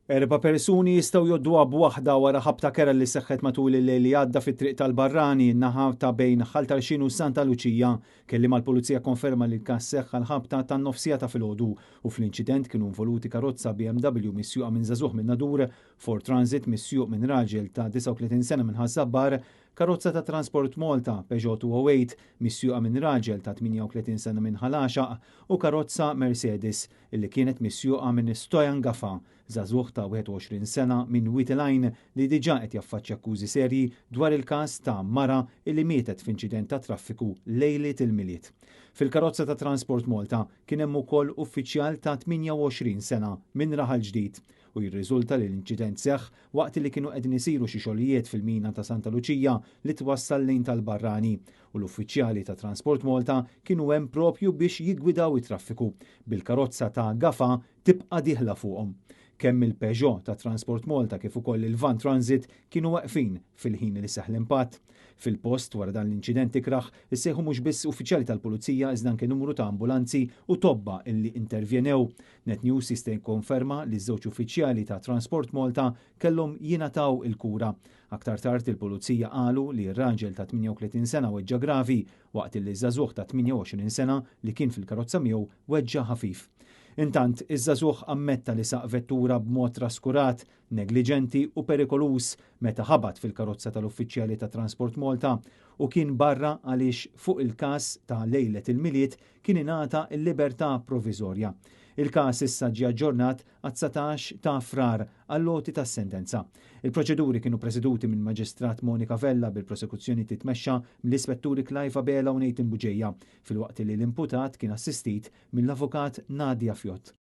Erba' persuni jistgħu jgħodduha b'waħda wara ħabta kerha li seħħet matul il-lejl li għadda fit-triq tal-Barrani, naħa ta' bejn Ħal Tarxien u Santa Luċija. Kelliem għall-Pulizija kkonferma li l-każ seħħ għall-ħabta tan-nofsiegħa ta' filgħodu u fl-inċident kienu involuti karozza BMW misjuqa minn żagħżugħ minn Nadur, Ford Transit misjuq minn raġel ta' 39 sena minn Ħaż-Żabbar, Karozza ta' Transport Malta, Peugeot 208, misjuqa minn raġel ta' 38 sena minn Ħal Għaxaq u karozza Mercedes illi kienet misjuqa minn Stojan Gafa, żagħżugħ ta' 21 sena minn Wied il-Għajn li diġà qed jaffaċċja akkużi serji dwar il-każ ta' mara illi mietet f'inċident tat-traffiku lejliet il-Milied. Fil-karozza ta' Transport Malta kien hemm ukoll uffiċjal ta' 28 sena minn Raħal Ġdid u jirriżulta li l-inċident seħħ waqt li kienu qegħdin isiru xi xogħlijiet fil-mina ta' Santa Luċija li twassal lejn tal-Barrani u l-uffiċjali ta' Transport Malta kienu hemm propju biex jiggwidaw it-traffiku, bil-karozza ta' Gafa tibqa' dieħla fuqhom. Kemm il-Peugeot ta' Transport Malta kif ukoll il-van Transit kienu weqfin fil-ħin li seħħ l-impatt. Fil-post wara dan l-inċident ikrah, issejħu mhux biss uffiċjali tal-Pulizija iżda anke numru ta' ambulanzi u tobba illi intervjenew. Net News jista' jikkonferma li ż-żewġ uffiċjali ta' Transport Malta kellhom jingħataw il-kura. Aktar tard il-Pulizija qalu li r-raġel ta' 38 sena weġġa' gravi waqt illi ż-żagħżugħ ta' 28 sena li kien fil-karozza miegħu weġġa' ħafif. Intant, iż-żagħżugħ ammetta li saq vettura b'mod traskurat, negliġenti u perikoluż meta ħabat fil-karozza tal-uffiċjali ta' Transport Malta u kien barra għaliex fuq il-każ ta' lejlet il-Milied kien ingħata l-libertà proviżorja. Il-każ issa ġie aġġornat għad-19 ta' Frar għall-għoti tas-sentenza. Il-proċeduri kienu preseduti mill-Maġistrat Monica Vella bil-prosekuzzjoni titmexxa mill-Ispetturi Clive Abela u Nathan Bugeja, filwaqt li l-imputat kien assistit mill-Avukat Nadia Fiott.